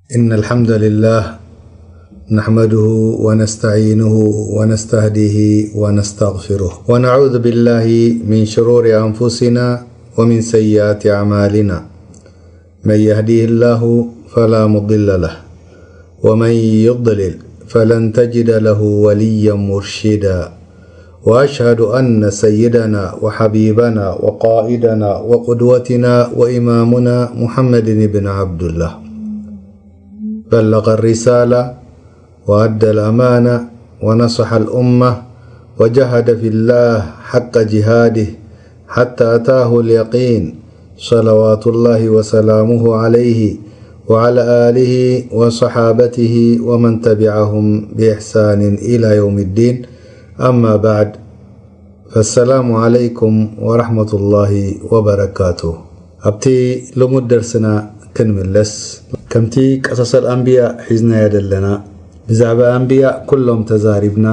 إن الحمد لله نحمده ونستعينه ونستهديه ونستغفره، ونعوذ بالله من شرور أنفسنا ومن سيئات أعمالنا. من يهديه الله فلا مضل له، ومن يضلل فلن تجد له وليا مرشدا. وأشهد أن سيدنا وحبيبنا وقائدنا وقدوتنا وإمامنا محمد بن عبد الله بلغ الرسالة وأدى الأمانة ونصح الأمة وجاهد في الله حق جهاده حتى أتاه اليقين، صلوات الله وسلامه عليه وعلى آله وصحابته ومن تبعهم بإحسان إلى يوم الدين. أما بعد، فالسلام عليكم ورحمة الله وبركاته. ኣብቲ ልሙድ ደርስና ክንምለስ፣ ከምቲ ቀሰሰል ኣንብያ ሒዝናዮ ዘለና፣ ብዛዕባ ኣንብያ ኩሎም ተዛሪብና።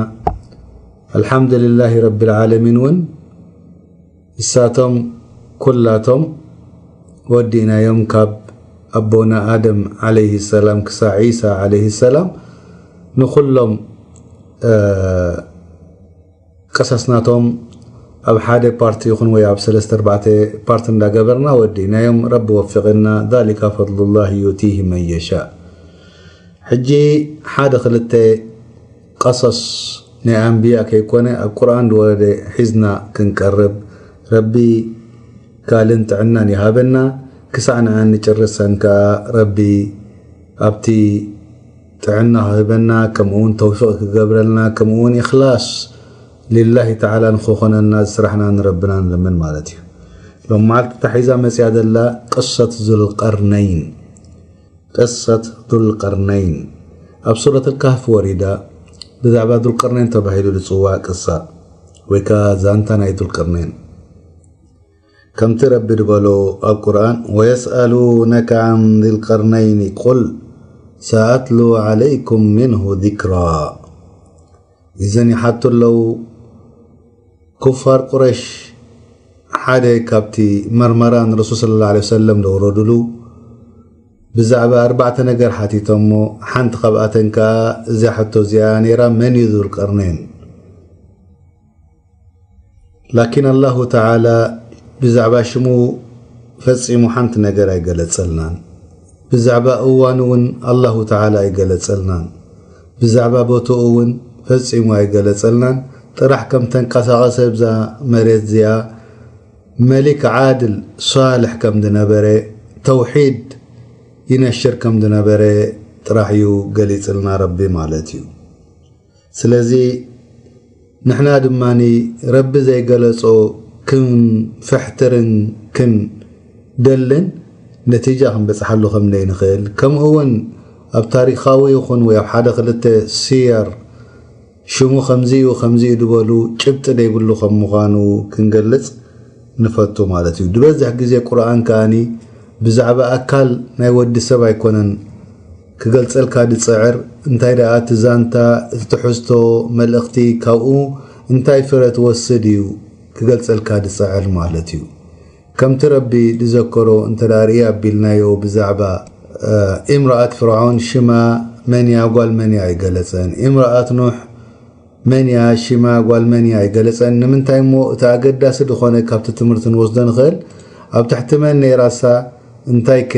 ኣልሓምዱሊላሂ ረቢል ዓለሚን እውን እሳቶም ኩላቶም ወዲእናዮም፣ ካብ ኣቦና ኣደም ዓለይሂ ሰላም ክሳዕ ዒሳ ዓለይሂ ሰላም፣ ንኹሎም ቀሰስናቶም ኣብ ሓደ ፓርቲ ይኹን ወይ ኣብ ሰለስተ ኣርባዕተ ፓርቲ እንዳገበርና ወዲእናዮም። ረቢ ወፊቕና። ذلك فضل الله يؤتيه من يشاء። ሕጂ ሓደ ክልተ ቀሰስ ናይ ኣንብያ ከይኮነ ኣብ ቁርኣን ዝወረደ ሒዝና ክንቀርብ፣ ረቢ ካልእን ጥዕናን ይሃበና። ክሳዕ ንዓ ንጭርሰን ከኣ ረቢ ኣብቲ ጥዕና ክህበና፣ ከምኡ እውን ተውፊቕ ክገብረልና፣ ከምኡ እውን ኢኽላስ ሊላሂ ተዓላ ንክኾነና ስራሕና ንረብና ንልምን ማለት እዩ። ሎም መዓልቲ እታ ሒዛ መፅያ ዘላ ቅሰት ዙልቀርነይን፣ ቅሰት ዙልቀርነይን ኣብ ሱረት ኣልካህፍ ወሪዳ፣ ብዛዕባ ዙልቀርነይን ተባሂሉ ዝፅዋዕ ቅሳ ወይ ከዓ ዛንታ ናይ ዙልቀርነይን። ከምቲ ረቢ ዝበሎ ኣብ ቁርኣን፣ ويسألونك عن ذي القرنين قل سأتلو عليكم منه ذكرا። እዘን ይሓቱ ኣለዉ። ኩፋር ቁረሽ ሓደ ካብቲ መርመራ ንረሱል ሰለላሁ ዐለይሂ ወሰለም ዘውረዱሉ ብዛዕባ ኣርባዕተ ነገር ሓቲቶሞ፣ ሓንቲ ካብኣተን ከኣ እዛ ሕቶ እዚኣ ነይራ፣ መን እዩ ዙልቀርነይን? ላኪን ኣላሁ ተዓላ ብዛዕባ ሽሙ ፈጺሙ ሓንቲ ነገር ኣይገለጸልናን። ብዛዕባ እዋኑ እውን ኣላሁ ተዓላ ኣይገለጸልናን። ብዛዕባ ቦትኡ እውን ፈጺሙ ኣይገለጸልናን። ጥራሕ ከም ተንቀሳቐሰ ብዛ መሬት እዚኣ መሊክ ዓድል ሳልሕ ከም ዝነበረ፣ ተውሒድ ይነሽር ከም ዝነበረ ጥራሕ እዩ ገሊጽልና ረቢ ማለት እዩ። ስለዚ ንሕና ድማ ረቢ ዘይገለጾ ክንፍሕትርን ክንደልን ነቲጃ ክንበጽሓሉ ከም ዘይንኽእል፣ ከምኡ እውን ኣብ ታሪኻዊ ይኹን ወይ ኣብ ሓደ ክልተ ስየር ሽሙ ከምዚ እዩ፣ ከምዚ እዩ ዝበሉ ጭብጢ ዘይብሉ ከም ምዃኑ ክንገልጽ ንፈቱ ማለት እዩ። ዝበዝሕ ግዜ ቁርኣን ከኣኒ ብዛዕባ ኣካል ናይ ወዲ ሰብ ኣይኮነን ክገልጸልካ ዝጽዕር፣ እንታይ ደኣ እቲ ዛንታ፣ እቲ ትሕዝቶ፣ መልእኽቲ ካብኡ እንታይ ፍረ ትወስድ እዩ ክገልጸልካ ዝጽዕር ማለት እዩ። ከምቲ ረቢ ዝዘከሮ እንተ ደኣ ርኢ ኣቢልናዮ ብዛዕባ፣ እ፣ እምረኣት ፍርዖን ሽማ መን እያ ጓል መን እያ ኣይገለጸን። እምረኣት ኑሕ መን እያ ሽማ ጓል መን እያ ኣይገለጸን። ንምንታይ እሞ እቲ ኣገዳሲ ዝኾነ ካብቲ ትምህርቲ ንወስዶ ንኽእል ኣብ ትሕቲ መን ነይራሳ እንታይ ከ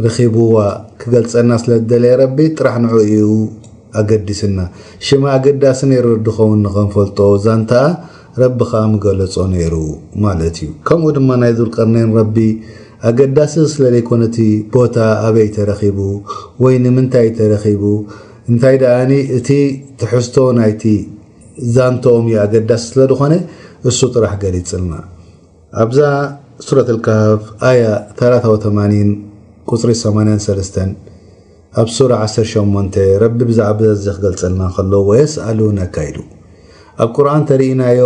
ርኺብዋ ክገልጸልና ስለ ዝደለየ ረቢ ጥራሕ ንዑ እዩ ኣገዲስና። ሽማ ኣገዳሲ ነይሩ ድኸውን ንኸንፈልጦ ዛንታኣ ረቢ ኸኣ ምገለጾ ነይሩ ማለት እዩ። ከምኡ ድማ ናይ ዙልቀርነይን ረቢ ኣገዳሲ ስለ ዘይኮነ እቲ ቦታ ኣበይ ተረኺቡ ወይ ንምንታይ ተረኺቡ እንታይ ደኣኒ እቲ ትሕዝቶ ናይቲ ዛንቶኦም እዩ ኣገዳሲ ስለ ዝኾነ እሱ ጥራሕ ገሊጽልና። ኣብዛ ሱረት ኣልካህፍ ኣያ ተላታ ወተማኒን ቁጽሪ ሰማንያን ሰለስተን ኣብ ሱራ ዓሰርተ ሸሞንተ ረቢ ብዛዕባ እዚ ክገልጸልና ከሎ ወየስኣሉነካ ኢሉ። ኣብ ቁርኣን ተሪኢናዮ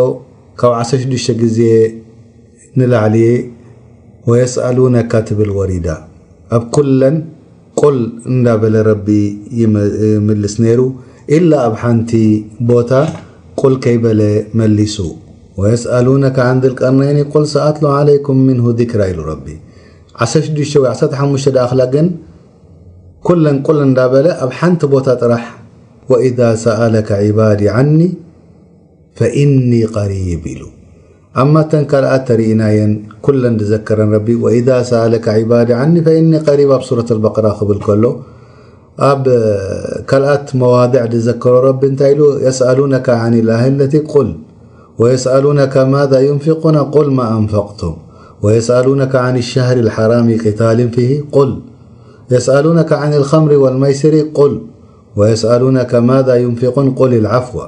ካብ ዓሰርተ ሽዱሽተ ግዜ ንላዕሊ ወየስኣሉነካ ትብል ወሪዳ። ኣብ ኩለን ቁል እንዳበለ ረቢ ይመ-፣ ይምልስ ነይሩ፣ ኢላ ኣብ ሓንቲ ቦታ ቁል ከይበለ መሊሱ። ወየስኣሉነካ ዓን ذي القرنين قل سأتلو عليكم منه ذكرا ኢሉ ረቢ። ዓሰርተ ሽዱሽተ ወይ ዓሰርተ ሓሙሽተ ደኣ ኣኽላ ግን ኩለን ቁል እንዳበለ ኣብ ሓንቲ ቦታ ጥራሕ وإذا سألك عبادي عني فإني قريب ኢሉ። ኣማ እተን ካልኣት ተርእናየን ኩለን ዝዘከረን ረቢ وإذا سألك عبادي عني فإني قريب ኣብ ሱረት البقرة ክብል ከሎ ኣብ ካልኣት መዋድዕ ዝዘከሮ ረቢ እንታይ ኢሉ يسألونك عن الأهلة قل ويسألونك ماذا ينفقون قل ما أنفقتم ويسألونك عن الشهر الحرام قتال فيه قل يسألونك عن الخمر والميسر قل ويسألونك ماذا ينفقون قل العفو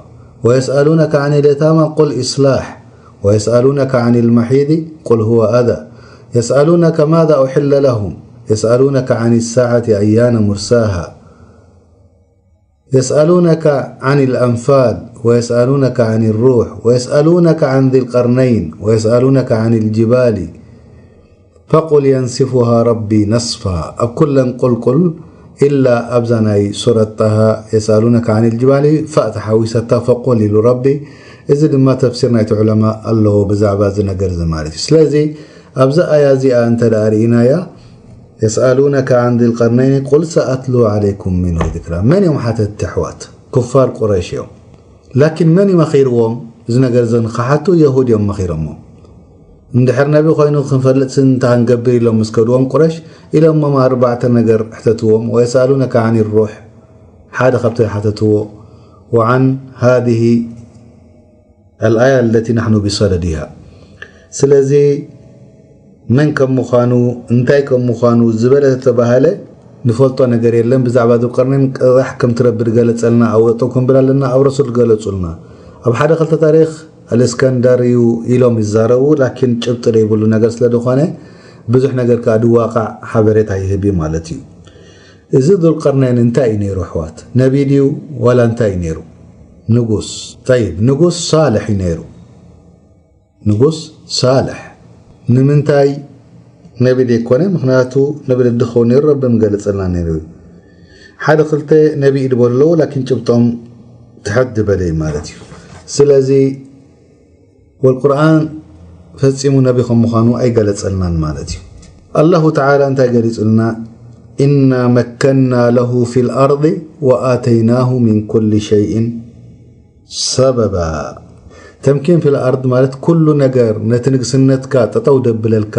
ويسألونك عن اليتامى قل إصلاح ويسألونك عن المحيض قل هو أذى يسألونك ماذا أحل لهم يسألونك عن الساعة أيان مرساها يسألونك عن الأنفال ويسألونك عن الروح ويسألونك عن ذي القرنين ويسألونك عن الجبال فقل ينسفها ربي نسفا ኣብ ኩለን ቁልቁል إلا ኣብዛ ናይ ሱረት ጣሃ يسألونك عن الجبال ፋእ ተሓዊሰታ فقل ኢሉ ረቢ። እዚ ድማ ተፍሲር ናይቲ ዑለማ ኣለዎ ብዛዕባ እዚ ነገር እዚ ማለት እዩ። ስለዚ ኣብዛ ኣያ እዚኣ እንተ ደኣ ርኢናያ يسألونك عن ذي القرنين قل سأتلو عليكم منه ذكرا መን እዮም ሓተትቲ ኣሕዋት? ኩፋር ቁረይሽ እዮም። ላኪን መን እዩ መኺርዎም እዚ ነገር እዚ ንክሓቱ? የሁድ እዮም መኺሮሞ። እንድሕር ነቢ ኮይኑ ክንፈልጥ እንታ ክንገብር ኢሎም ምስ ከድዎም ቁረሽ ኢሎሞም ኣርባዕተ ነገር ሕተትዎም ويسألونك عن الروح ሓደ ካብቲ ሓተትዎ وعن هذه الآية التي نحن بصددها ስለዚ መን ከም ምዃኑ እንታይ ከም ምዃኑ ዝበለ ተተባሃለ ንፈልጦ ነገር የለን ብዛዕባ ذو القرنين ቅራሕ ከምቲ ረቢ ዝገለጸልና ኣብ ወጠው ክንብል ኣለና ኣብ ረሱል ዝገለጹልና ኣብ ሓደ ክልተ ታሪኽ الإسكندر እዩ ኢሎም ይዛረቡ ላኪን ጭብጢ ዘይብሉ ነገር ስለ ዝኾነ ብዙሕ ነገር ከዓ ድዋቃዕ ሓበሬታ ይህብ እዩ ማለት እዩ እዚ ذو القرنين እንታይ እዩ ነይሩ ኣሕዋት ነቢ ድዩ ዋላ እንታይ እዩ ነይሩ ንጉስ طيب ንጉስ ሳልሕ እዩ ነይሩ ንጉስ ሳልሕ ንምንታይ ነቢ ዘይኮነ ምክንያቱ ነቢ ድድኸው ነይሩ ረቢ ምገለጸልና ነይሩ እዩ ሓደ ክልተ ነቢ እዩ ዝበሉ ኣለዉ ላኪን ጭብጦም ትሕት ዝበለ እዩ ማለት እዩ ስለዚ والقرآن ፈጺሙ ነቢ ከም ምዃኑ ኣይገለጸልናን ማለት እዩ ኣላሁ ተዓላ እንታይ ገሊጹልና إنا مكنا له في الأرض وآتيناه من كل شيء ሰበባ ተምኪን ፊል ኣርድ ማለት ኩሉ ነገር ነቲ ንግስነትካ ጠጠው ደብለልካ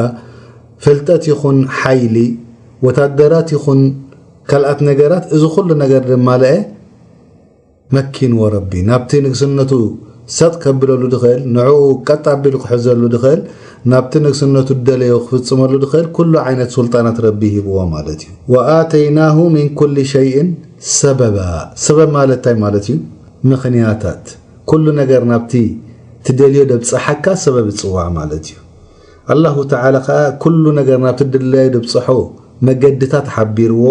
ፍልጠት ይኹን ሓይሊ ወታደራት ይኹን ካልኣት ነገራት እዚ ኩሉ ነገር ደማለአ መኪንዎ ረቢ ናብቲ ንግስነቱ ሰጥ ከብለሉ ድኽእል ንዕኡ ቀጥ ኣቢሉ ክሕዘሉ ድኽእል ናብቲ ንግስነቱ ደለዮ ክፍጽመሉ ድኽእል ኩሉ ዓይነት ሱልጣናት ረቢ ሂብዎ ማለት እዩ وآتيناه من كل شيء ሰበባ ሰበብ ማለት እንታይ ማለት እዩ ምኽንያታት ኩሉ ነገር ናብቲ ትደልዮ ደብጽሓካ ሰበብ ይጽዋዕ ማለት እዩ ኣላሁ ተዓላ ከዓ ኩሉ ነገር ናብቲ ድላዩ ደብጽሖ መገድታት ሓቢርዎ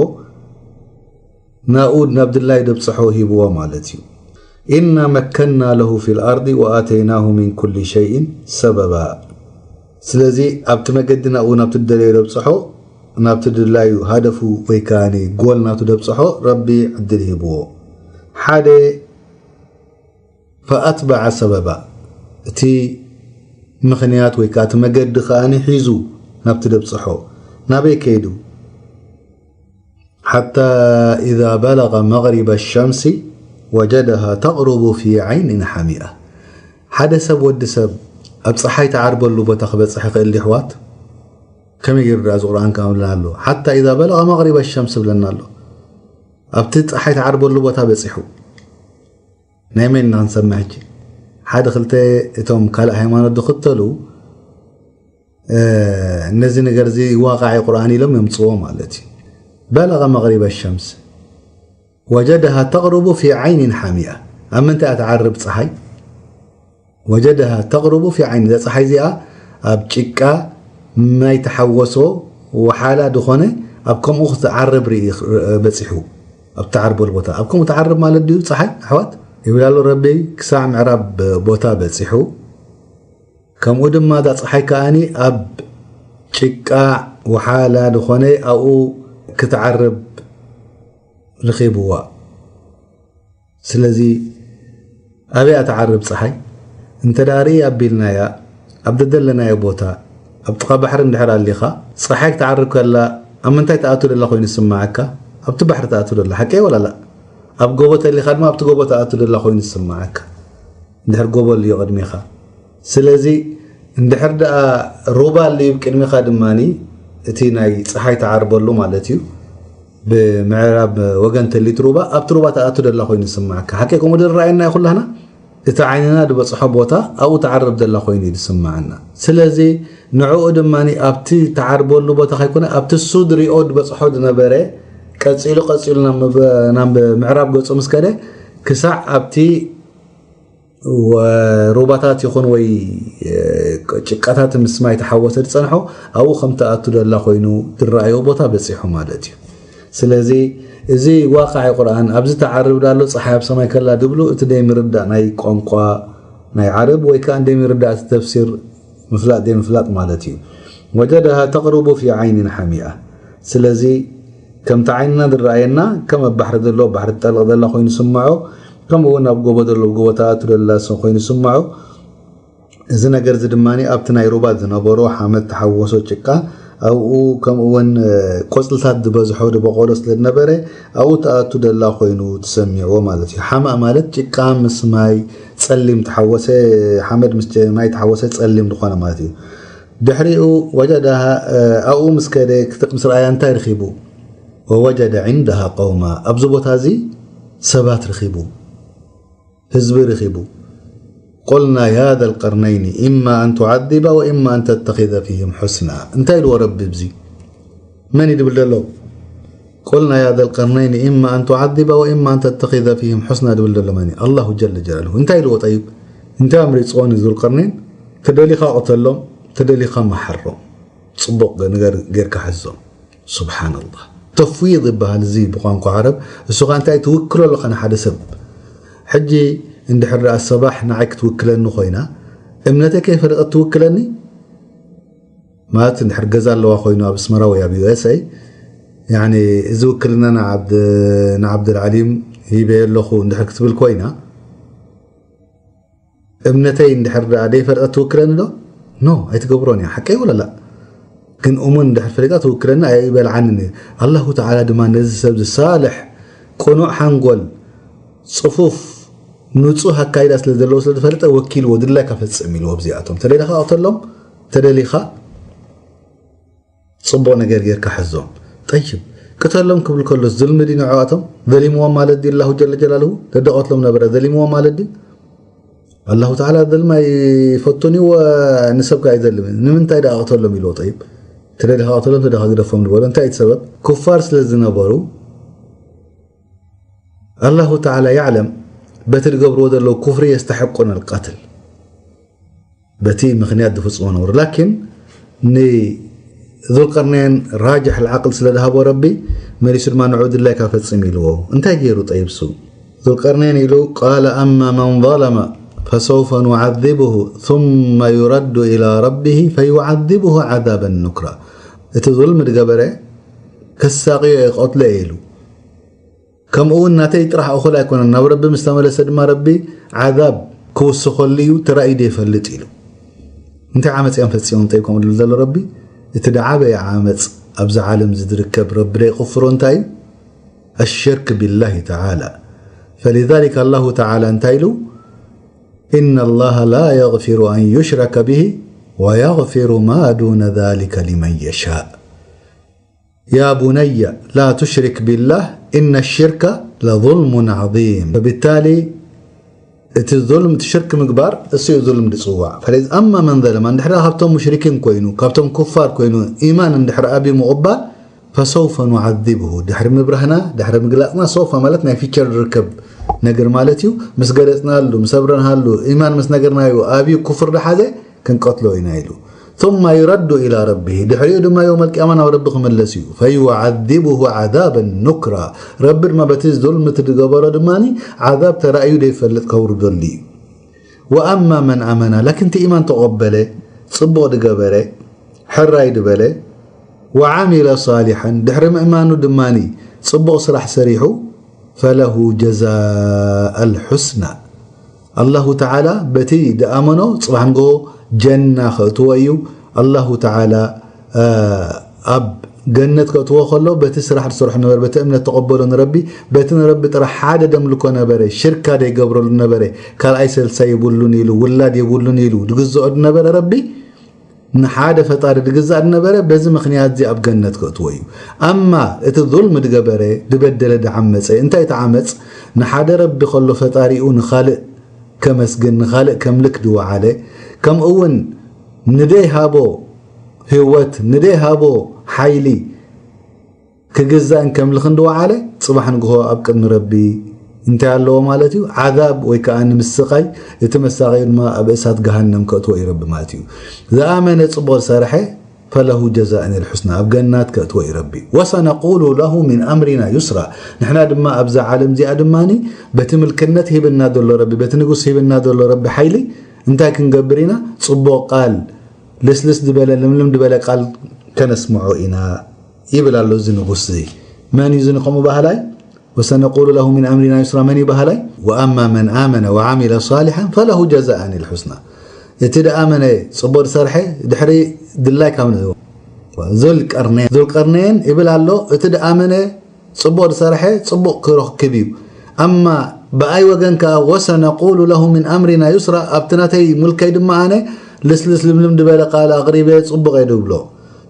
ናኡ ናብ ድላዩ ደብጽሖ ሂብዎ ማለት እዩ إنا مكنا له في الأرض وآتيناه من كل شيء سببا ስለዚ ኣብቲ መገዲ ናኡ ናብቲ ደለዮ ደብጽሖ ናብቲ ድላዩ ሃደፉ ወይ ከዓ ጎል ናቱ ደብጽሖ ረቢ ዕድል ሂብዎ ሓደ فأتبع سببا እቲ ምኽንያት ወይ ከዓ እቲ መገዲ ከዓ ሒዙ ናብቲ ደብጽሖ ናበይ ከይዱ حتى إذا بلغ مغرب الشمس وجدها تغرب في عين حمئة ሓደ ሰብ ወዲ ሰብ ኣብ ፀሓይ ተዓርበሉ ቦታ ክበፅሕ ይኽእል ድሕዋት ከመይ ገይሩ ዳኣ እዚ ቁርኣን ከምብለና ኣሎ ሓታ ኢዛ በለቐ መቕሪበ ሸምስ ብለና ኣሎ ኣብቲ ፀሓይ ተዓርበሉ ቦታ በፂሑ ናይ መን ኢና ክንሰምዕ ሕጂ ሓደ ክልተ እቶም ካልእ ሃይማኖት ዝኽተሉ ነዚ ነገር እዚ ዋቃዒ ቁርኣን ኢሎም የምፅዎ ማለት እዩ በለቐ መቕሪበ ሸምስ وجدها تغرب في عين حمئة ኣብ ምንታይ እያ ትዓርብ ፀሓይ وجدها تغرب في عين እዛ ፀሓይ እዚኣ ኣብ ጭቃ ማይ ተሓወሶ ወሓላ ዝኾነ ኣብ ከምኡ ክትዓርብ ርኢ በፂሑ ኣብ ትዓርበሉ ቦታ ኣብ ከምኡ ትዓርብ ማለት ድዩ ፀሓይ ኣሕዋት ይብል ኣሎ ረቢ ክሳዕ ምዕራብ ቦታ በፂሑ ከምኡ ድማ እዛ ፀሓይ ከኣኒ ኣብ ጭቃ ወሓላ ዝኾነ ኣብኡ ክትዓርብ ርኺብዋ ስለዚ ኣበይ እያ ትዓርብ ፀሓይ እንተ ደኣ ርኢ ኣቢልናያ ኣብ ደደለናዮ ቦታ ኣብ ጥቓ ባሕሪ እንድሕር ኣሊኻ ፀሓይ ክትዓርብ ከላ ኣብ ምንታይ ትኣቱ ደላ ኮይኑ ዝስምዓካ ኣብቲ ባሕሪ ትኣቱ ደላ ሓቀይ ወላላ? ኣብ ጎቦ ተሊኻ ድማ ኣብቲ ጎቦ ትኣቱ ደላ ኮይኑ ዝስምዓካ፣ እንድሕር ጎቦ ኣልዮ ቅድሜኻ። ስለዚ እንድሕር ደኣ ሩባ ኣልዩ ቅድሜኻ ድማ እቲ ናይ ፀሓይ ትዓርበሉ ማለት እዩ። ብምዕራብ ወገን ተሊት ሩባ ኣብቲ ሩባ ትኣቱ ደላ ኮይኑ ዝስምዓካ ሓቀይ ከምኡ ድረኣየና እዩ ኩላህና። እቲ ዓይንና ዝበፅሖ ቦታ ኣብኡ ትዓርብ ዘላ ኮይኑ እዩ ዝስምዓና። ስለዚ ንዕኡ ድማ ኣብቲ ትዓርበሉ ቦታ ከይኮነ ኣብቲ እሱ ዝሪኦ ዝበፅሖ ዝነበረ ቀፂሉ ቀፂሉ ናብ ምብ- ናብ ምዕራብ ገፁ ምስ ከደ ክሳዕ ኣብቲ ወ- ሩባታት ይኹን ወይ እ፣ ጭቃታት ምስ ማይ ተሓወሰ ዝፀንሖ ኣብኡ ከም ትኣቱ ዘላ ኮይኑ ዝረኣዮ ቦታ በፂሑ ማለት እዩ። ስለዚ እዚ ዋቃዒ ቁርኣን ኣብዚ ተዓርብ ዳሎ ፀሓይ ኣብ ሰማይ ከላ ድብሉ እቲ ደይ ምርዳእ ናይ ቋንቋ ናይ ዓረብ ወይ ከዓ ደይ ምርዳእ እቲ ተፍሲር ምፍላጥ ደይ ምፍላጥ ማለት እዩ። وجدها تغرب في عين حمئة። ስለዚ ከምቲ ዓይንና ዝረኣየና ከም ኣብ ባሕሪ ዘሎ ባሕሪ ትጠልቕ ዘላ ኮይኑ ስምዖ፣ ከምኡ እውን ኣብ ጎቦ ዘሎ ጎቦ ትኣቱ ዘላ ኮይኑ ስምዖ። እዚ ነገር እዚ ድማ ኣብቲ ናይ ሩባ ዝነበሮ ሓመድ ተሓወሶ ጭቃ ኣብኡ ከምኡ እውን እ፣ ቆፅልታት ዝበዝሖ ዝበቆሎ ስለ ዝነበረ ኣብኡ ትኣቱ ደላ ኮይኑ ትሰሚዕዎ ማለት እዩ። ሓማእ ማለት ጭቃ ምስ ማይ ፀሊም ተሓወሰ፣ ሓመድ ምስ ጨ- ማይ ተሓወሰ ፀሊም ዝኾነ ማለት እዩ። ድሕሪኡ ወጀዳ ኣብኡ ምስ ከደ ክት- ምስ ረኣያ እንታይ ረኺቡ? ووجد عندها قوما، ኣብዚ ቦታ እዚ ሰባት ረኺቡ ህዝቢ ርኺቡ قلنا يا ذا القرنين إما أن تعذب وإما أن تتخذ فيهم حسنا። እንታይ ኢልዎ ረቢ ብዚ? መን እዩ ድብል ዘሎ? قلنا يا ذا القرنين إما أن تعذب وإما أن تتخذ فيهم حسنا ድብል ዘሎ መን እዩ? ኣላሁ ጀለ ጀላሉ። እንታይ ኢልዎ ጠይብ? እንታይ ኣምሪፅዎ ንዙልቀርነይን? ተደሊኻ ቅተሎም፣ ተደሊኻ መሓሮም። ፅቡቕ ነገር ጌርካ ሕዞም። ሱብሓነላህ። ተፍዊድ ይበሃል እዚ ብቋንቋ ዓረብ። እሱ ኸዓ እንታይ ትውክሎ ኣለኻ ንሓደ ሰብ። ሕጂ እንድሕር ደኣ ሰባሕ ንዓይ ክትውክለኒ ኮይና፣ እምነተይ ከይፈለጠት ትውክለኒ? ማለት እንድሕር ገዛ ኣለዋ ኮይኑ ኣብ ኣስመራ ወይ ኣብ ዩ ኤስ ኤ፣ ያኒ እዚ ውክልና ንዓብድ-፣ ንዓብደልዓሊም ሂበዮ ኣለኹ እንድሕር ክትብል ኮይና፣ እምነተይ እንድሕር ደኣ ደይፈለጠት ትውክለኒ ዶ? ኖ፣ ኣይትገብሮን እያ። ሓቀይ ወላ ላ? ግን እሙን እንድሕር ፈሊጣ ትውክለኒ ኣይበልዓንን እዩ። ኣላሁ ተዓላ ድማ ነዚ ሰብ እዚ ሳልሕ፣ ቅኑዕ ሓንጎል፣ ጽፉፍ፣ ንጹህ ኣካይዳ ስለ ዘለዎ ስለ ዝፈለጠ ወኪልዎ፣ ድላይካ ፈጽም ኢልዎ። ኣብዚኣቶም ተደሊኻ ቅተሎም፣ ተደሊኻ ጽቡቕ ነገር ጌርካ ሕዞም። ጠይብ፣ ቅተሎም ክብል ከሎስ፣ ዙልሚ ድዩ ንዕኣቶም? ዘሊምዎም ማለት ድዩ? ኣላሁ ጀለ ጀላልሁ ደደቐትሎም ነበረ፣ ዘሊምዎም ማለት ድዩ? ኣላሁ ተዓላ ዘልሚ ኣይፈቱን እዩ፣ ወ-፣ ንሰብ ከኣ ኣይዘልምን። ንምንታይ ደኣ ቅተሎም ኢልዎ? ጠይብ፣ ተደሊኻ ቅተሎም፣ ተደሊኻ ግደፎም ዝበሎ እንታይ እዩ እቲ ሰበብ? ኩፋር ስለ ዝነበሩ፣ ኣላሁ ተዓላ የዕለም፣ በቲ ዝገብርዎ ዘለዉ ኩፍሪ የስተሐቁን ኣልቀትል። በቲ ምኽንያት ዝፍጽሞ ነበሩ። ላኪን ንዙልቀርነይን ራጅሕ ልዓቅል ስለ ዝሃቦ ረቢ፣ መሊሱ ድማ ንዑ ድላይካ ፈጽም ኢልዎ። እንታይ ገይሩ ጠይብ እሱ? ዙልቀርነይን ኢሉ፣ قال أما من ظلم فسوف نعذبه ثم يرد إلى ربه فيعذبه عذابا نكرا። እቲ ዙልሚ ዝገበረ ከሳቕዮ እየ፣ ክቐትሎ እየ ኢሉ። ከምኡ እውን ናተይ ጥራሕ እኹል ኣይኮነን፣ ናብ ረቢ ምስ ተመለሰ ድማ ረቢ ዓዛብ ክውስኸሉ እዩ፣ ተራእዩ ዶ ይፈልጥ ኢሉ። እንታይ ዓመፅ እዮም ፈፂሞም ጠይብ ከምኡ ዝብል ዘሎ ረቢ? እቲ ዝዓበየ ዓመፅ ኣብዚ ዓለም እዚ ዝርከብ ረቢ ደይቕፍሮ እንታይ እዩ? الشرك بالله تعالى. فلذلك الله تعالى እንታይ ኢሉ? إن الله لا يغفر أن يشرك به ويغفر ما دون ذلك لمن يشاء. يا بني لا تشرك بالله إن الشرك لظلم عظيم. فبالتالي እቲ ظلم، እቲ ሽርክ ምግባር እሱ እዩ ظلم ዝፅዋዕ። فلذ-، أما من ظلم، እንድሕር ካብቶም ሙሽሪኪን ኮይኑ፣ ካብቶም ኩፋር ኮይኑ፣ ኢማን እንድሕር ኣብዩ ምቕባል፣ فسوف نعذبه، ድሕሪ ምብራህና፣ ድሕሪ ምግላፅና፣ سوف ማለት ናይ future ዝርከብ ነገር ማለት እዩ። ምስ ገለፅናሉ፣ ምስ ኣብረናሃሉ፣ ኢማን ምስ ነገርናዮ፣ ኣብዩ ኩፍር ዝሓዘ፣ ክንቀትሎ ኢና ኢሉ። ثم يرد إلى ربه، ድሕሪኡ ድማ የውመል ቅያማ ናብ ረቢ ክምለስ እዩ። فيعذبه عذابا نكرا، ረቢ ድማ በቲ ዙልሚ እቲ ዝገበሮ ድማ ዓዛብ ተራእዩ ዘይፈልጥ ከውርደሉ እዩ። وأما من آمن، ላኪን እቲ ኢማን ተቐበለ፣ ጽቡቕ ዝገበረ፣ ሕራይ ዝበለ፣ وعمل صالحا، ድሕሪ ምእማኑ ድማ ጽቡቕ ስራሕ ሰሪሑ፣ فله جزاء الحسنى، ኣላሁ ተዓላ በቲ ዝኣመኖ ጽባሕ ንግሆ ጀና ከእትዎ እዩ። ኣላሁ ተዓላ፣ እ፣ ኣብ ገነት ከእትዎ ከሎ በቲ ስራሕ ዝሰርሖ ነበረ፣ በቲ እምነት ተቐበሎ ንረቢ፣ በቲ ንረቢ ጥራሕ ሓደ ደምልኮ ነበረ፣ ሽርካ ደይገብረሉ ነበረ፣ ካልኣይ ሰልሳይ የብሉን ኢሉ፣ ውላድ የብሉን ኢሉ ድግዝኦ ድነበረ ረቢ፣ ንሓደ ፈጣሪ ድግዛእ ድነበረ፣ በዚ ምኽንያት እዚ ኣብ ገነት ከእትዎ እዩ። ኣማ እቲ ዙልም ድገበረ፣ ድበደለ፣ ድዓመፀ፣ እንታይ እቲ ዓመፅ? ንሓደ ረቢ ከሎ ፈጣሪኡ ንኻልእ ከመስግን፣ ንኻልእ ከምልክ ድወዓለ፣ ከምኡ እውን ንደይ ሃቦ ህይወት፣ ንደይ ሃቦ ሓይሊ ክግዛእን ከምልኽን ድወዓለ፣ ጽባሕ ንግሆ ኣብ ቅድሚ ረቢ እንታይ ኣለዎ ማለት እዩ? ዓዛብ ወይ ከኣ ንምስቓይ፣ እቲ መሳቐዩ ድማ ኣብ እሳት ገሃነም ከእትዎ እዩ ረቢ ማለት እዩ። ዝኣመነ ጽቡቕ ዝሰርሐ ፈለሁ ጀዛእን ልሑስና፣ ኣብ ገናት ከእትዎ እዩ ረቢ። ወሰነቁሉ ለሁ ሚን ኣምሪና ዩስራ፣ ንሕና ድማ ኣብዛ ዓለም እዚኣ ድማኒ በቲ ምልክነት ሂብና ዘሎ ረቢ፣ በቲ ንጉስ ሂብና ዘሎ ረቢ ሓይሊ እንታይ ክንገብር ኢና? ጽቡቕ ቃል፣ ልስልስ ዝበለ ልምልም ዝበለ ቃል ከነስምዖ ኢና ይብል ኣሎ እዚ ንጉስ እዚ። መን እዩ እዚ ንከምኡ ባህላይ? ወሰነቁሉ ለሁ ሚን ኣምሪና ዩስራ፣ መን እዩ ባህላይ? ወኣማ መን ኣመነ ወዓሚለ ሳሊሓን ፈለሁ ጀዛእን ልሑስና። እቲ ደኣመነ ጽቡቕ ዝሰርሐ ድሕሪ ድላይ ካብ ን-፣ ዙልቀርነይን፣ ዙልቀርነይን ይብል ኣሎ። እቲ ደኣመነ ጽቡቕ ዝሰርሐ ጽቡቕ ክረክብ እዩ። ኣማ ብኣይ ወገን ከኣ ወሰነቁሉ ለሁ ሚን ኣምሪና ዩስራ፣ ኣብቲ ናተይ ሙልከይ ድማ ኣነ ልስልስ ልምልም ዝበለ ቃል ኣቕሪበ ጽቡቕ እየ ድብሎ።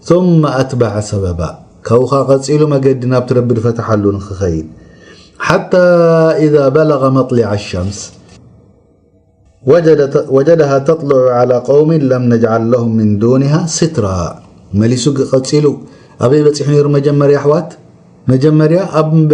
ثم أتبع سببا፣ ካብኡ ኸኣ ቀጺሉ መገዲ ናብቲ ረቢ ዝፈትሓሉ ንኽኸይድ። ሓታ ኢዛ በለገ መጥሊዐ ሸምስ ወጀደተ-፣ ወጀደሃ ተጥልዑ ዓላ ቀውሚን ለም ነጅዓል ለሁም ሚን ዱኒሃ ሲትራ። መሊሱ ግ-፣ ቀጺሉ ኣበይ በጺሑ ነይሩ? መጀመርያ ኣሕዋት፣ መጀመርያ ኣብ ም-፣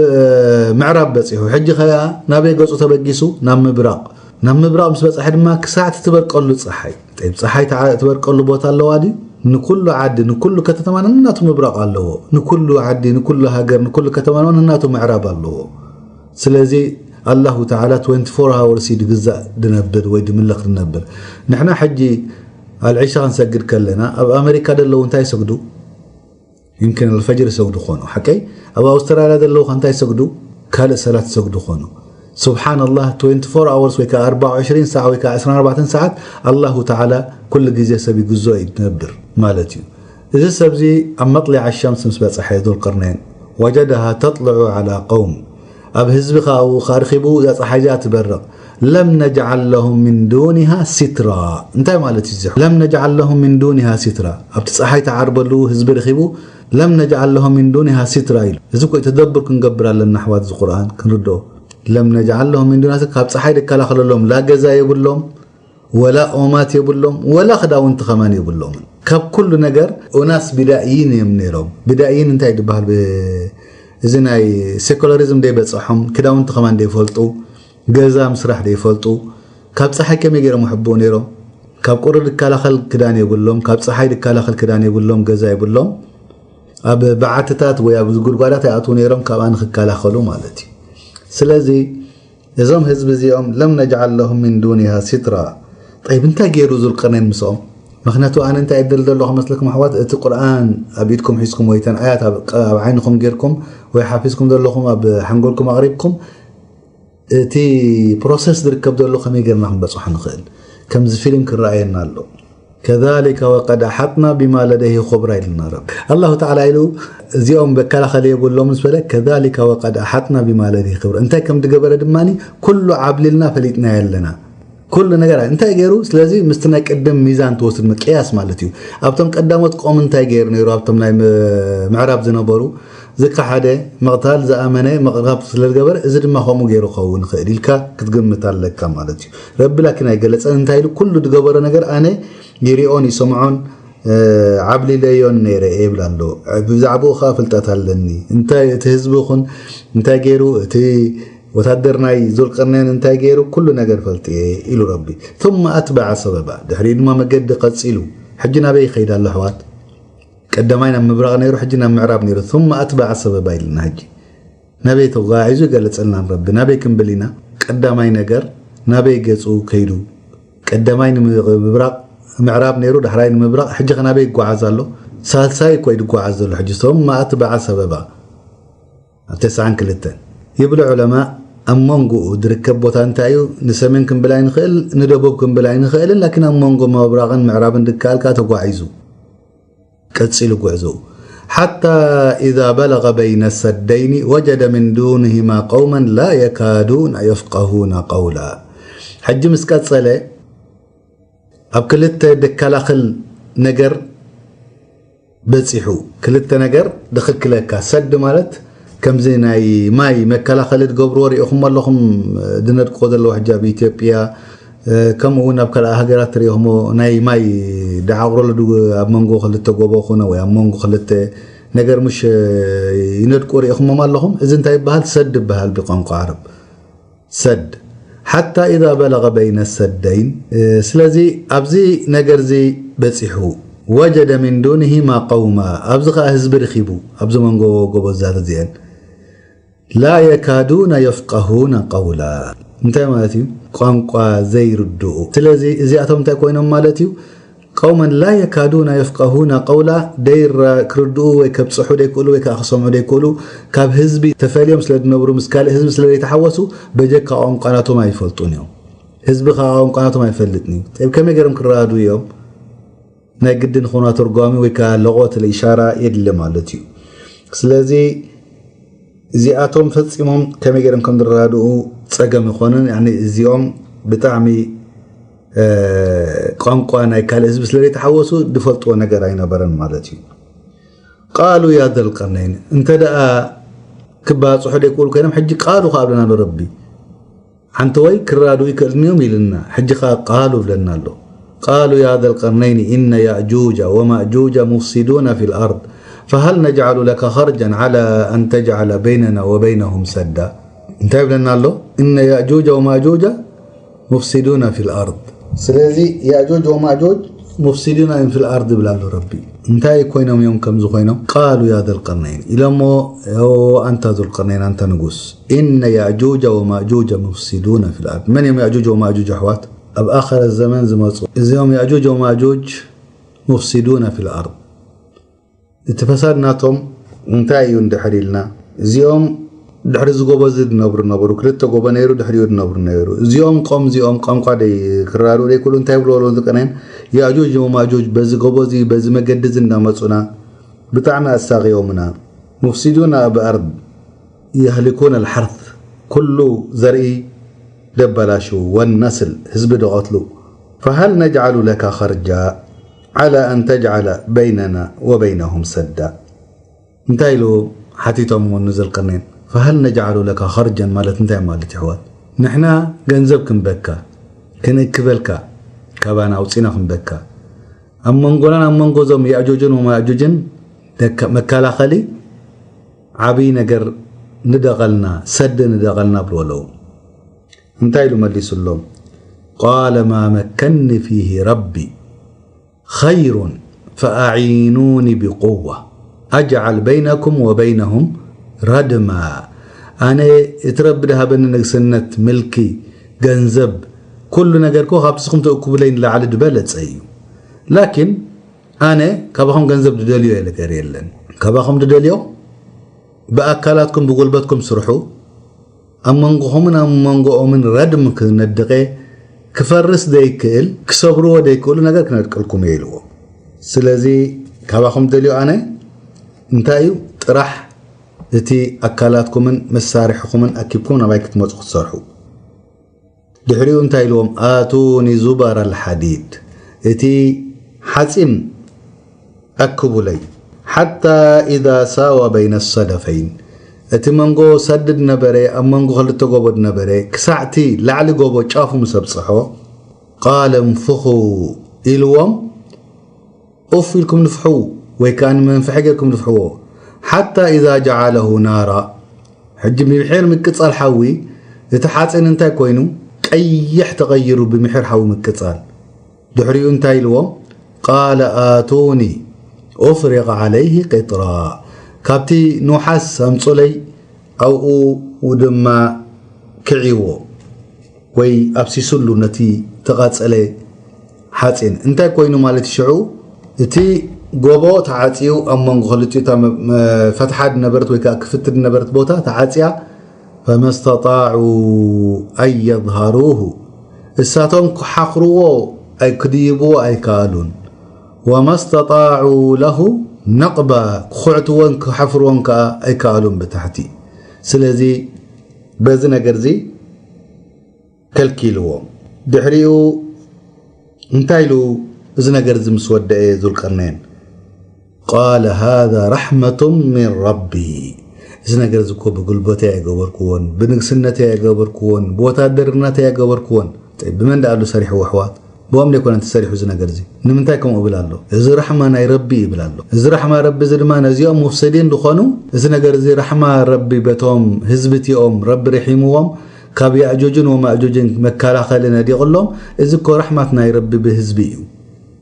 ምዕራብ በጺሑ። ሕጂ ኸኣ ናበይ ገጹ ተበጊሱ? ናብ ምብራቕ። ናብ ምብራቕ ምስ በጽሐ ድማ ክሳዕ እቲ ትበርቀሉ ጸሓይ። ጠይብ፣ ጸሓይ ተዓ-፣ ትበርቀሉ ቦታ ኣለዋ ድዩ? ንኩሉ ዓዲ፣ ንኩሉ ከተማ ነናቱ ምብራቕ ኣለዎ። ንኩሉ ዓዲ፣ ንኩሉ ሃገር፣ ንኩሉ ከተማ ድማ ነናቱ ምዕራብ ኣለዎ። ስለዚ ኣላሁ ተዓላ ትወንቲ ፎር ሃወርስ እዩ ድግዛእ ድነብር ወይ ድምለኽ ድነብር። ንሕና ሕጂ ኣልዒሻ ክንሰግድ ከለና ኣብ ኣመሪካ ደለዉ እንታይ ይሰግዱ? ይምክን ኣልፈጅር ይሰግዱ ኾኑ፣ ሓቀይ? ኣብ ኣውስትራልያ ደለዉ ከ እንታይ ይሰግዱ? ካልእ ሰላት ይሰግዱ ኾኑ። ሱብሓነላህ፣ ትወንቲ ፎር ኣወርስ ወይ ከዓ ኣርብዓ ወዕሽሪን ሰዓት ወይ ከዓ ዕስራን ኣርባዕተን ሰዓት ኣላሁ ተዓላ ኩሉ ግዜ ሰብ ይግዞ እዩ ድነብር ማለት እዩ። እዚ ሰብዚ ኣብ መጥሊዓ ሸምስ ምስ በጽሐ ዙልቀርነይን ወጀደሃ ተጥልዑ ዓላ ቀውም፣ ኣብ ህዝቢ ከኣ ኣብኡ ከኣ ረኺቡ እዛ ጸሓይ እዚኣ ትበርቕ። ለም ነጅዓል ለሁም ሚን ዱኒሃ ሲትራ። እንታይ ማለት እዩ እዚ? ለም ነጅዓል ለሁም ሚን ዱኒሃ ሲትራ። ኣብቲ ጸሓይ ትዓርበሉ ህዝቢ ረኺቡ ለም ነጅዓል ለሁም ሚን ዱኒሃ ሲትራ ኢሉ። እዚ እኮ ተደብር ክንገብር ኣለና ኣሕዋት፣ እዚ ቁርኣን ክንርድኦ። ለም ነጅዓል ለሁም ሚን ዱኒሃ ሲትራ፣ ካብ ጸሓይ ድከላኸለሎም ላ ገዛ የብሎም፣ ወላ ኦማት የብሎም፣ ወላ ክዳውንቲ ከማን የብሎምን። ካብ ኩሉ ነገር ኡናስ ቢዳኢይን እዮም ነይሮም። ቢዳኢይን እንታይ ድበሃል? ብ-፣ እዚ ናይ ሴኩላሪዝም ደይበጽሖም፣ ክዳውንቲ ከማን ደይፈልጡ፣ ገዛ ምስራሕ ደይፈልጡ፣ ካብ ጸሓይ ከመይ ገይሮም ይሕብኡ ነይሮም? ካብ ቁሪ ድከላኸል ክዳን የብሎም፣ ካብ ጸሓይ ድከላኸል ክዳን የብሎም፣ ገዛ የብሎም። ኣብ በዓትታት ወይ ኣብ ጉድጓዳት ይኣትዉ ነይሮም፣ ካብኣ ንክከላኸሉ ማለት እዩ። ስለዚ እዞም ህዝቢ እዚኦም ለም ነጅዓል ለሁም ሚን ዱኒሃ ሲትራ። ጠይብ፣ እንታይ ገይሩ ዙልቀርነይን ምስኦም? ምኽንያቱ ኣነ እንታይ እብል ዘለኹ መስለኩም ኣሕዋት፣ እቲ ቁርኣን ኣብ ኢድኩም ሒዝኩም ወይ ተን ኣያት ኣብ፣ ኣብ ዓይንኹም ጌርኩም ወይ ሓፊዝኩም ዘለኹም ኣብ ሓንጎልኩም ኣቕሪብኩም፣ እቲ ፕሮሰስ ዝርከብ ዘሎ ከመይ ጌርና ክንበጽሖ ንኽእል? ከምዚ ፊልም ክረኣየና ኣሎ። ከዛሊከ ወቀድ ኣሓጥና ቢማ ለደይሂ ኹብራ ኢሉና ረቢ። ኣላሁ ተዓላ ኢሉ እዚኦም መከላኸሊ የብሎምን ምስ በለ፣ ከዛሊከ ወቀድ ኣሓጥና ቢማ ለደይሂ ኹብራ። እንታይ ከም ዝገበረ ድማ ኩሉ ዓብሊልና ፈሊጥናዮ ኣለና። ኩሉ ነገር እንታይ ገይሩ? ስለዚ ምስቲ ናይ ቅድም ሚዛን ትወስድ ምቅያስ ማለት እዩ። ኣብቶም ቀዳሞት ቆም እንታይ ገይሩ ነይሩ? ኣብቶም ናይ ም-፣ ምዕራብ ዝነበሩ ዝከሓደ ምቕታል፣ ዝኣመነ ምቕራብ ስለ ዝገበረ፣ እዚ ድማ ከምኡ ገይሩ ክኸውን ይኽእል ኢልካ ክትግምት ኣለካ ማለት እዩ። ረቢ ላኪን ኣይገለጸን። እንታይ ኢሉ? ኩሉ ዝገበሮ ነገር ኣነ ይሪኦን ይሰምዖን፣ እ፣ ዓብሊለዮን ነይረ እየ ይብል ኣሎ። ብዛዕባኡ ኸኣ ፍልጠት ኣለኒ። እንታይ እቲ ህዝቢ ይኹን እንታይ ገይሩ፣ እቲ ወታደር ናይ ዙልቀርነይን እንታይ ገይሩ፣ ኩሉ ነገር ፈልጥ እየ ኢሉ ረቢ። ثم أتبع سببا፣ ድሕሪኡ ድማ መገዲ ቀጺሉ። ሕጂ ናበይ ይኸይድ ኣሎ ኣሕዋት? ቀዳማይ ናብ ምብራቕ ነይሩ፣ ሕጂ ናብ ምዕራብ ነይሩ። ثم أتبع سببا ኢልና ሕጂ ናበይ ተጓዒዙ ይገለጸልና ረቢ። ናበይ ክንብል ኢና? ቀዳማይ ነገር ናበይ ገጹ ከይዱ? ቀዳማይ ንምብራቕ፣ ምዕራብ ነይሩ፣ ዳሕራይ ንምብራቕ፣ ሕጂ ከ ናበይ ይጓዓዝ ኣሎ? ሳልሳይ እኮ እዩ ዝጓዓዝ ዘሎ ሕጂ። ثم أتبع سببا ኣብ ተስዓን ክልተን ይብሉ ዑለማ። ኣብ መንጎኡ ዝርከብ ቦታ እንታይ እዩ? ንሰሜን ክንብል ኣይንኽእል፣ ንደቡብ ክንብል ኣይንኽእልን፣ ላኪን ኣብ መንጎ ምብራቕን ምዕራብን ድከኣል ከኣ ተጓዒዙ። ቀጺሉ ጉዕዞኡ። حتى إذا بلغ بين السدين وجد من دونهما قوما لا يكادون يفقهون قولا. ሕጂ ምስ ቀጸለ፣ ኣብ ክልተ ደከላኽል ነገር በጺሑ። ክልተ ነገር ድኽልክለካ። ሰድ ማለት ከምዚ ናይ ማይ መከላኸሊ ድገብርዎ ርኢኹም ኣለኹም፣ ድነድቅዎ ዘለዎ ሕጂ ኣብ ኢትዮጵያ፣ ከምኡ እውን ኣብ ካልኣ ሃገራት ትርእኹሞ፣ ናይ ማይ ድዓቑረሉ ድ-፣ ኣብ መንጎ ክልተ ጎቦ ኾነ ወይ ኣብ መንጎ ክልተ ነገር ምሽ ይነድቁ ርኢኹሞም ኣለኹም። እዚ እንታይ ይበሃል? ሰድ ይበሃል ብቋንቋ ዓረብ። ሰድ። حتى إذا بلغ بين السدين። ስለዚ ኣብዚ ነገር እዚ በጺሑ፣ وجد من دونهما قوما፣ ኣብዚ ኸዓ ህዝቢ ረኺቡ፣ ኣብዚ መንጎ ጎቦዛት እዚአን፣ لا يكادون يفقهون قولا። እንታይ ማለት እዩ? ቋንቋ ዘይርድኡ። ስለዚ እዚኣቶም እንታይ ኮይኖም ማለት እዩ? قوما لا يكادون يفقهون قولا። ደይራ ክርድኡ ወይ ከብጽሑ ደይክእሉ ወይ ከዓ ክሰምዑ ደይክእሉ፣ ካብ ህዝቢ ተፈልዮም ስለ ዝነብሩ፣ ምስ ካልእ ህዝቢ ስለ ዘይተሓወሱ፣ በጀካ ቋንቋ ናቶም ኣይፈልጡን እዮም። ህዝቢ ከዓ ቋንቋ ናቶም ኣይፈልጥን እዩ። ጠይብ፣ ከመይ ገይሮም ክረዳድኡ እዮም? ናይ ግድን ኾና ተርጓሚ ወይ ከዓ ለቆት ለኢሻራ የድሊ ማለት እዩ። ስለዚ እዚኣቶም ፈጺሞም ከመይ ገይሮም ከም ዝረዳድኡ ጸገም ይኾንን። ያኒ እዚኦም ብጣዕሚ፣ እ፣ ቋንቋ ናይ ካልእ ህዝቢ ስለ ዘይተሓወሱ ዝፈልጥዎ ነገር ኣይነበረን ማለት እዩ። قالوا يا ذا القرنين። እንተ ደኣ ክባጽሑ ደይክእሉ ኮይኖም፣ ሕጂ قالوا ከኣ ብለና ኣሎ ረቢ። ሓንቲ ወይ ክረዳድኡ ይክእልን እዮም ኢልና፣ ሕጂ ከኣ قالوا ብለና ኣሎ። قالوا يا ذا القرنين إن يأجوج ومأجوج مفسدون في الأرض فهل نجعل لك خرجا على أن تجعل بيننا وبينهم سدا. እንታይ ብለና ኣሎ? إن يأجوج ومأجوج مفسدون في الأرض። ስለዚ ያእጁጅ ወማእጁጅ مفسدون في الأرض ይብል ኣሎ ረቢ። እንታይ ኮይኖም እዮም ከምዚ ኮይኖም? قالوا يا ذا القرنين ኢሎሞ፣ ኦ ኣንታ ዙልቀርነይን፣ ኣንታ ንጉስ፣ إن يأجوج ومأجوج مفسدون في الأرض። መን እዮም ያእጁጅ ወማእጁጅ ኣሕዋት? ኣብ ኣኸረ ዘመን ዝመጹ። እዚኦም ያእጁጅ ወማእጁጅ مفسدون في الأرض። እቲ ፈሳድ ናቶም እንታይ እዩ እንድሕር ኢልና፣ እዚኦም ድሕሪ እዚ ጎቦ እዚ ዝነብሩ ነበሩ። ክልተ ጎቦ ነይሩ፣ ድሕሪኡ ዝነብሩ ነይሩ። እዚኦም ቆም፣ እዚኦም ቋንቋ ደይ-፣ ክረዳድኡ ደይክእሉ እንታይ ይብሉ ኣለዉ ዝቀነን? ያእጁጅ ወማእጁጅ በዚ ጎቦ እዚ፣ በዚ መገዲ እዚ እንዳመጹና ብጣዕሚ ኣሳቕዮምና። مفسدون في الأرض يهلكون الحرث፣ ኩሉ ዘርኢ ደበላሽው፣ والنسل ህዝቢ ደቐትሉ። فهل نجعل لك خرجا على أن تجعل بيننا وبينهم سدا። እንታይ ኢሉ ሓቲቶም ንዘልቀርነይን؟ فهل نجعل لك خرجا ማለት እንታይ ማለት ይሕዋት? ንሕና ገንዘብ ክንበካ፣ ክንእክበልካ፣ ካባና ኣውፂና ክንበካ፣ ኣብ መንጎናን ኣብ መንጎ እዞም ያእጁጅን ወማእጁጅን ደካ-፣ መከላኸሊ ዓብይ ነገር ንደቐልና፣ ሰድ ንደቐልና ብሎ ኣለዉ። እንታይ ኢሉ መሊሱሎም? قال ما مكني فيه ربي خير فأعينوني بقوة أجعل بينكم وبينهم ردما። ኣነ እቲ ረቢ ድሃበኒ ንግስነት፣ ምልኪ፣ ገንዘብ፣ ኩሉ ነገር እኮ ካብቲ ንስኹም ተእኩብለይ ንላዕሊ ዝበለጸ እዩ። ላኪን ኣነ ካባኹም ገንዘብ ዝደልዮ ነገር የለን። ካባኹም ዝደልዮ ብኣካላትኩም ብጉልበትኩም ስርሑ፣ ኣብ መንጎኹምን ኣብ መንጎኦምን ረድም ክነድቐ፣ ክፈርስ ዘይክእል፣ ክሰብርዎ ዘይክእሉ ነገር ክነድቀልኩም እየ ኢልዎ። ስለዚ ካባኹም ደልዮ ኣነ እንታይ እዩ? ጥራሕ እቲ ኣካላትኩምን መሳርሕኹምን ኣኪብኩም ናባይ ክትመጹ ክትሰርሑ። ድሕሪኡ እንታይ ኢልዎም? آتوني زبر الحديد፣ እቲ ሓፂን ኣክቡለይ። حتى إذا ساوى بين الصدفين، እቲ መንጎ ሰድ ነበረ፣ ኣብ መንጎ ክልተ ጎቦ ነበረ፣ ክሳዕቲ ላዕሊ ጎቦ ጫፉ ምስ ኣብፅሖ፣ قال انفخوا ኢልዎም፣ ኡፍ ኢልኩም ንፍሑ፣ ወይ ከዓ ንመንፍሒ ጌርኩም ንፍሕዎ። حتى إذا جعله نارا، ሕጂ ብምሒር ምቅጻል ሓዊ፣ እቲ ሓፂን እንታይ ኮይኑ? ቀይሕ ተቐይሩ ብምሒር ሓዊ ምቅጻል። ድሕሪኡ እንታይ ኢልዎም? قال آتوني أفرغ عليه قطرا، ካብቲ ንውሓስ ኣምጹለይ፣ ኣብኡ ድማ ክዕዎ ወይ ኣብሲሱሉ ነቲ ተቓጸለ ሓፂን። እንታይ ኮይኑ ማለት ሽዑ? እቲ ጎቦ ተዓፅዩ፣ ኣብ መንጎ ክልቲኡ እታ መ-፣ መ-፣ ፈትሓ ዝነበረት ወይ ከዓ ክፍቲ ዝነበረት ቦታ ተዓፅያ። فما استطاعوا أن يظهروه، እሳቶም ክሓኽርዎ ኣይ-፣ ክድይብዎ ኣይከኣሉን። وما استطاعوا له ነቕባ ክኹዕትዎን ክሓፍርዎን ከኣ ኣይከኣሉን ብታሕቲ። ስለዚ በዚ ነገር እዚ ከልኪልዎም። ድሕሪኡ እንታይ ኢሉ እዚ ነገር እዚ ምስ ወደአ ዙልቀርነይን? ቃለ ሃዛ ረሕመቱ ሚን ረቢ። እዚ ነገር እዚ እኮ ብጉልበተይ ኣይገበርክዎን፣ ብንግስነተይ ኣይገበርክዎን፣ ብወታደርነተይ ኣይገበርክዎን። ጠይብ፣ ብመን ደኣ ኣሉ ሰሪሕዎ ኣሕዋት? ብኦም ደይኮነን ተሰሪሑ እዚ ነገር እዚ። ንምንታይ ከምኡ ይብል ኣሎ? እዚ ራሕማ ናይ ረቢ ይብል ኣሎ። እዚ ራሕማ ረቢ እዚ ድማ ነዚኦም ሙፍስዲን ዝኾኑ፣ እዚ ነገር እዚ ራሕማ ረቢ በቶም ህዝቢ እቲኦም ረቢ ርሒምዎም ካብ ያእጁጅን ወማእጁጅን መከላኸሊ ነዲቕሎም፣ እዚ እኮ ራሕማት ናይ ረቢ ብህዝቢ እዩ።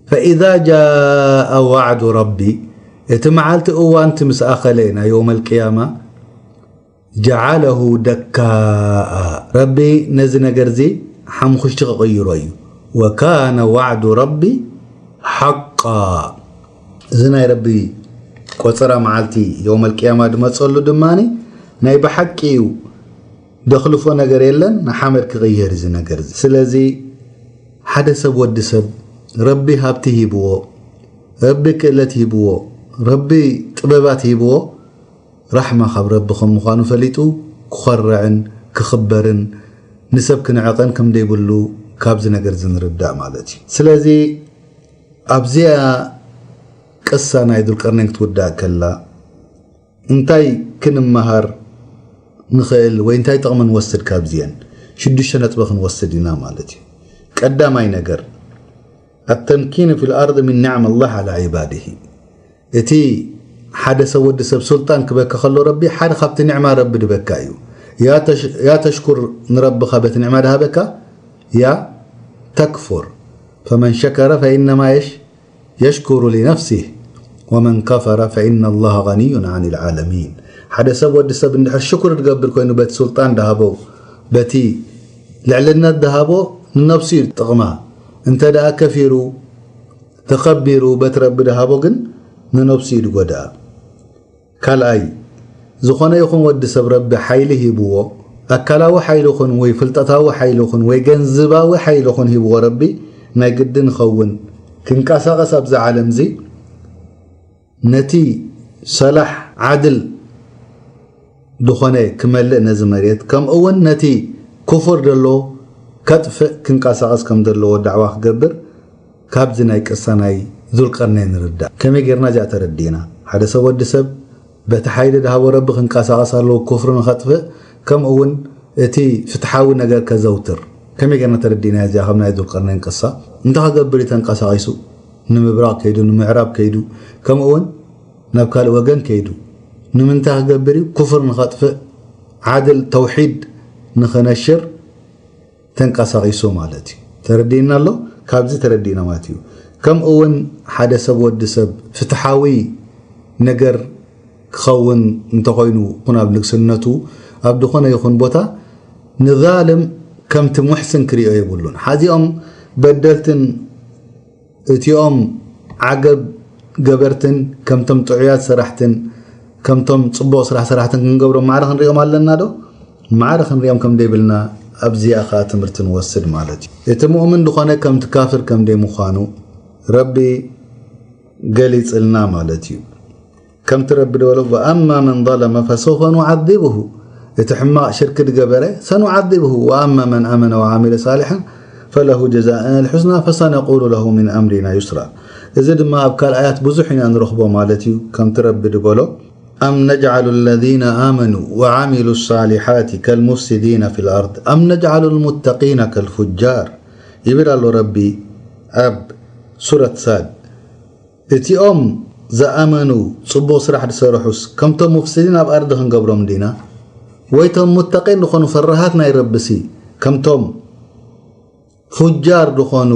ፈኢዛ ጃአ ዋዕዱ ረቢ፣ እቲ መዓልቲ እዋንቲ ምስ ኣኸለ ናይ የውመል ቅያማ፣ ጀዓለሁ ደካኣ፣ ረቢ ነዚ ነገር እዚ ሓምኹሽቲ ክቕይሮ እዩ። ወካነ ዋዕዱ ረቢ ሓቃ፣ እዚ ናይ ረቢ ቆጸራ መዓልቲ የውመል ቅያማ ድመጸሉ ድማ ናይ ብሓቂ እዩ። ደኽልፎ ነገር የለን፣ ንሓመድ ክቕየር እዚ ነገር እዚ። ስለዚ ሓደ ሰብ፣ ወዲ ሰብ፣ ረቢ ሃብቲ ሂብዎ፣ ረቢ ክእለት ሂብዎ፣ ረቢ ጥበባት ሂብዎ፣ ራሕማ ካብ ረቢ ከም ምዃኑ ፈሊጡ ክኾርዕን ክኽበርን ንሰብ ክንዕቐን ከም ዘይብሉ ካብዚ ነገር እዚ ንርዳእ ማለት እዩ። ስለዚ ኣብዚኣ ቅሳ ናይ ዙልቀርነይን ክትውዳእ ከላ እንታይ ክንመሃር ንኽእል ወይ እንታይ ጥቕሚ ንወስድ ካብዚአን? ሽዱሽተ ነጥቢ ክንወስድ ኢና ማለት እዩ። ቀዳማይ ነገር፣ التمكين في الأرض من نعم الله على عباده። እቲ ሓደ ሰብ፣ ወዲ ሰብ፣ ሱልጣን ክበካ ከሎ ረቢ ሓደ ካብቲ ኒዕማ ረቢ ድበካ እዩ። ያ ተሽ-፣ ያ ተሽኩር ንረብኻ በቲ ኒዕማ ድሃበካ፣ ያ ተክፉር። ፈመን ሸከረ ፈኢነማ የሽ-፣ የሽኩሩ ሊነፍሲህ ወመን ከፈረ ፈኢነ ላሃ ገኒዩን ዓን ልዓለሚን። ሓደ ሰብ፣ ወዲ ሰብ፣ እንድሕር ሽኩር ድገብር ኮይኑ በቲ ሱልጣን ድሃቦ፣ በቲ ልዕልነት ድሃቦ፣ ንነብሱ እዩ ጥቕማ። እንተ ደኣ ከፊሩ፣ ተኸቢሩ፣ በቲ ረቢ ድሃቦ ግን ንነብሱ እዩ ድጎድኣ። ካልኣይ፣ ዝኾነ ይኹን ወዲ ሰብ ረቢ ሓይሊ ሂብዎ፣ ኣካላዊ ሓይሊ ኹን ወይ ፍልጠታዊ ሓይሊ ኹን ወይ ገንዝባዊ ሓይሊ ኹን ሂብዎ ረቢ፣ ናይ ግድን ኸውን ክንቀሳቐስ ኣብዛ ዓለም እዚ ነቲ ሰላሕ ዓድል ዝኾነ ክመልእ ነዚ መሬት፣ ከምኡ እውን ነቲ ክፉር ደሎ ከጥፍእ ክንቀሳቐስ ከም ዘለዎ ዳዕዋ ክገብር ካብዚ ናይ ቅሳ ናይ ዙልቀርነይን ንርዳእ። ከመይ ጌርና እዚኣ ተረዲእና? ሓደ ሰብ፣ ወዲ ሰብ በቲ ሓይሊ ድሃቦ ረቢ ክንቀሳቐስ ኣለዎ፣ ክፍሪ ንኸጥፍእ፣ ከምኡ እውን እቲ ፍትሓዊ ነገር ከዘውትር። ከመይ ጌርና ተረዲእና እዚኣ ካብ ናይ ዙልቀርነይን ቅሳ? እንታይ ክገብር እዩ ተንቀሳቒሱ? ንምብራቕ ከይዱ፣ ንምዕራብ ከይዱ፣ ከምኡ እውን ናብ ካልእ ወገን ከይዱ። ንምንታይ ክገብር እዩ? ክፍሪ ንኸጥፍእ፣ ዓድል ተውሒድ ንኸነሽር ተንቀሳቒሱ ማለት እዩ። ተረዲእና ኣሎ? ካብዚ ተረዲእና ማለት እዩ። ከምኡ እውን ሓደ ሰብ፣ ወዲ ሰብ፣ ፍትሓዊ ነገር ክኸውን እንተኾይኑ፣ ይኹን ኣብ ንግስነቱ፣ ኣብ ዝኾነ ይኹን ቦታ፣ ንዛልም ከምቲ ሙሕስን ክሪኦ የብሉን። ሓዚኦም በደልትን እቲኦም ዓገብ ገበርትን ከምቶም ጥዑያት ሰራሕትን ከምቶም ጽቡቕ ስራሕ ሰራሕትን ክንገብሮም ማዕረ ክንሪኦም ኣለና ዶ? ማዕረ ክንሪኦም ከም ዘይብልና ኣብዚኣ ኸኣ ትምህርቲ ንወስድ ማለት እዩ። እቲ ሙእምን ዝኾነ ከምቲ ካፍር ከም ዘይምዃኑ ረቢ ገሊጽልና ማለት እዩ። ከምቲ ረቢ ዝበሎ፣ "ወኣማ መን ظለመ ፈሰውፈ ኑዓዚብሁ"፣ እቲ ሕማቕ ሽርክ ዝገበረ፣ "ሰኑዓዚብሁ፣ ወኣማ መን ኣመነ ወዓሚለ ሳሊሓን ፈለሁ ጀዛእን ኣልሑስና ፈሰነቁሉ ለሁ ሚን ኣምሪና ዩስራ"። እዚ ድማ ኣብ ካልእ ኣያት ብዙሕ ኢና ንረኽቦ ማለት እዩ። ከምቲ ረቢ ዝበሎ፣ "ኣም ነጅዓሉ ለዚነ ኣመኑ ወዓሚሉ ሳሊሓቲ ከልሙፍሲዲነ ፊል ኣርድ ኣም ነጅዓሉ ልሙተቂነ ከልፉጃር" ይብል ኣሎ ረቢ ኣብ ሱረት ሳድ። እቲኦም ዝኣመኑ ጽቡቕ ስራሕ ዝሰርሑስ ከምቶም ሙፍሲዲን ኣብ ኣርዲ ክንገብሮም ዲና? ወይ ቶም ሙተቂን ዝኾኑ ፈራሃት ናይ ረብሲ ከምቶም ፉጃር ዝኾኑ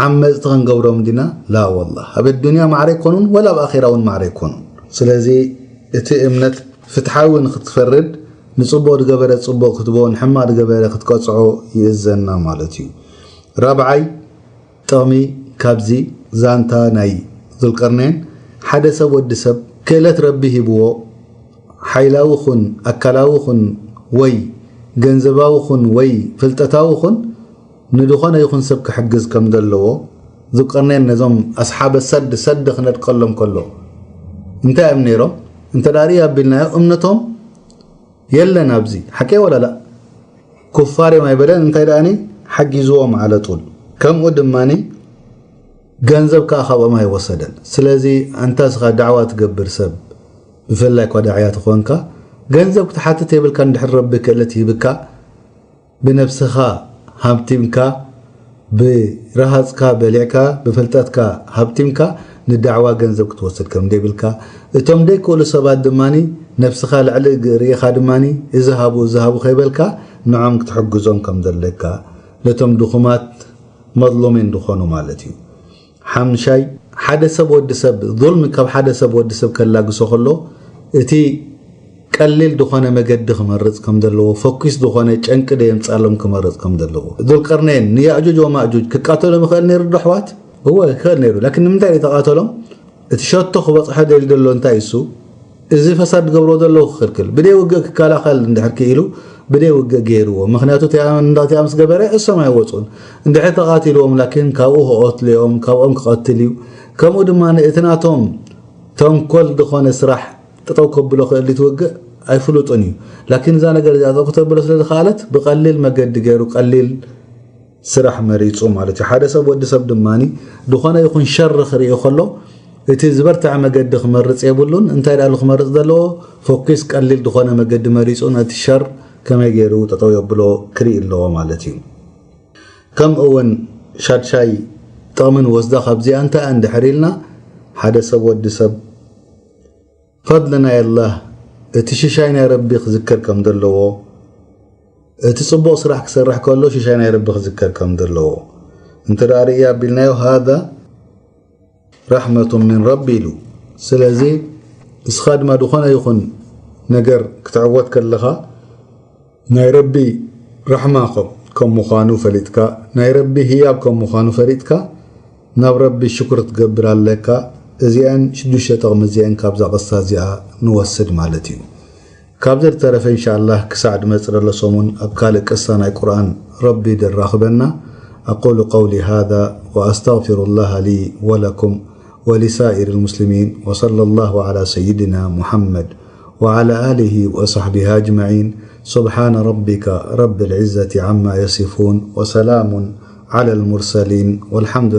ዓመጽቲ ክንገብሮም ዲና? ላ ወላህ። ኣብ ኣዱንያ ማዕረ ኣይኮኑን፣ ወላ ኣብ ኣኼራ እውን ማዕረ ኣይኮኑን። ስለዚ እቲ እምነት ፍትሓዊ ንክትፈርድ፣ ንጽቡቕ ዝገበረ ጽቡቕ ክትቦ፣ ንሕማቕ ዝገበረ ክትቀጽዖ ይእዘና ማለት እዩ። ራብዓይ ጥቕሚ ካብዚ ዛንታ ናይ ዙልቀርነይን፣ ሓደ ሰብ፣ ወዲ ሰብ፣ ክእለት ረቢ ሂብዎ፣ ሓይላዊ ኹን፣ ኣካላዊ ኹን፣ ወይ ገንዘባዊ ኹን፣ ወይ ፍልጠታዊ ኹን፣ ንድኾነ ይኹን ሰብ ክሕግዝ ከም ዘለዎ፣ ዙልቀርነይን ነዞም ኣስሓበ ሰድ፣ ሰድ ክነድቀሎም ከሎ፣ እንታይ እዮም ነይሮም? እንተ ደኣ ርእ ኣቢልናዮ እምነቶም የለን ኣብዚ ሓቂ ወላ ላ ኩፋር እዮም ኣይበለን። እንታይ ደኣኒ ሓጊዝዎም ዓለጡል። ከምኡ ድማኒ ገንዘብ ከዓ ካብኦም ኣይወሰደን። ስለዚ ኣንታ ስኻ ዳዕዋ ትገብር ሰብ፣ ብፍላይ እኳ ዳዕያ ትኾንካ፣ ገንዘብ ክትሓትት የብልካ። እንድሕር ረቢ ክእለት ይህብካ፣ ብነብስኻ ሃብቲምካ፣ ብረሃፅካ በሊዕካ፣ ብፍልጠትካ ሃብቲምካ፣ ንዳዕዋ ገንዘብ ክትወስድ ከም ደይብልካ፣ እቶም ደይክእሉ ሰባት ድማኒ ነብስኻ ልዕሊ ግ- ርኢኻ ድማኒ እዚ ሃቡ፣ እዚ ሃቡ ከይበልካ ንዖም ክትሕግዞም ከም ዘለካ፣ ነቶም ድኹማት መظሉሚን ዝኾኑ ማለት እዩ። ሓምሻይ፣ ሓደ ሰብ ወዲ ሰብ፣ ظልሚ ካብ ሓደ ሰብ ወዲ ሰብ ከላግሶ ከሎ፣ እቲ ቀሊል ዝኾነ መገዲ ክመርጽ ከም ዘለዎ፣ ፈኲስ ዝኾነ ጨንቂ ደየምጻሎም ክመርጽ ከም ዘለዎ። ዙልቀርነይን ንያእጁጅ ወማእጁጅ ክቃተሎም ይኽእል ነይሩ ዶ ኣሕዋት? እወ፣ ይኽእል ነይሩ። ላኪን ንምንታይ እዩ ተቓተሎም? እቲ ሸቶ ክበጽሖ ደልዩ ዘሎ እንታይ እሱ? እዚ ፈሳድ ዝገብሮ ዘለዉ ክኽልክል፣ ብደይ ውግእ ክከላኸል እንድሕር ክኢሉ፣ ብደይ ውግእ ገይርዎ። ምኽንያቱ እቲኣ እንዳቲኣ ምስ ገበረ እሶም ኣይወጹን። እንድሕር ተቓቲልዎም፣ ላኪን ካብኡ ክቐትልዮም፣ ካብኦም ክቐትል እዩ። ከምኡ ድማ እቲ ናቶም ተንኮል ዝኾነ ስራሕ ጠጠው ከብሎ ክእል እቲ ውግእ ኣይፍሉጡን እዩ። ላኪን እዛ ነገር እዚኣ ጠጠው ተብሎ ስለ ዝኸኣለት፣ ብቐሊል መገዲ ገይሩ፣ ቀሊል ስራሕ መሪጹ ማለት እዩ። ሓደ ሰብ፣ ወዲ ሰብ ድማኒ ዝኾነ ይኹን ሸር ክርኢ ከሎ፣ እቲ ዝበርትዐ መገዲ ክመርጽ የብሉን። እንታይ ደኣ ክመርጽ ዘለዎ? ፎኪስ ቀሊል ዝኾነ መገዲ መሪጹ ነቲ ሸር ከመይ ገይሩ ጠጠው የብሎ ክርኢ ኣለዎ ማለት እዩ። ከምኡ እውን ሻድሻይ ጥቕምን ወስዳ ካብዚኣ እንታይ እንድሕር ኢልና፣ ሓደ ሰብ፣ ወዲ ሰብ ፈድሊ ናይ ኣላህ፣ እቲ ሽሻይ ናይ ረቢ ክዝከር ከም ዘለዎ፣ እቲ ጽቡቕ ስራሕ ክሰርሕ ከሎ ሽሻይ ናይ ረቢ ክዝከር ከም ዘለዎ እንተ ደኣ ርእያ ኣቢልናዮ፣ ሃዛ ራሕመቱን ሚን ረቢ ኢሉ። ስለዚ እስኻ ድማ ዝኾነ ይኹን ነገር ክትዕወት ከለኻ ናይ ረቢ ራሕማ ከም ከም ምዃኑ ፈሊጥካ፣ ናይ ረቢ ህያብ ከም ምዃኑ ፈሊጥካ፣ ናብ ረቢ ሽኩር ክትገብር ኣለካ። እዚአን ሽዱሽተ ጥቕሚ እዚአን ካብዛ ቅሳ እዚኣ ንወስድ ማለት እዩ። ካብዚ ዝተረፈ እንሻላህ ክሳዕ ድመጽእ ዘሎ ሰሙን ኣብ ካልእ ቅሳ ናይ ቁርኣን ረቢ ድራኽበና። أقول قولي هذا وأستغفر الله لي ولكم ولسائر المسلمين، وصلى الله على سيدنا محمد وعلى آله وصحبه أجمعين. سبحان ربك رب العزة عما يصفون، وسلام على المرسلين، والحمد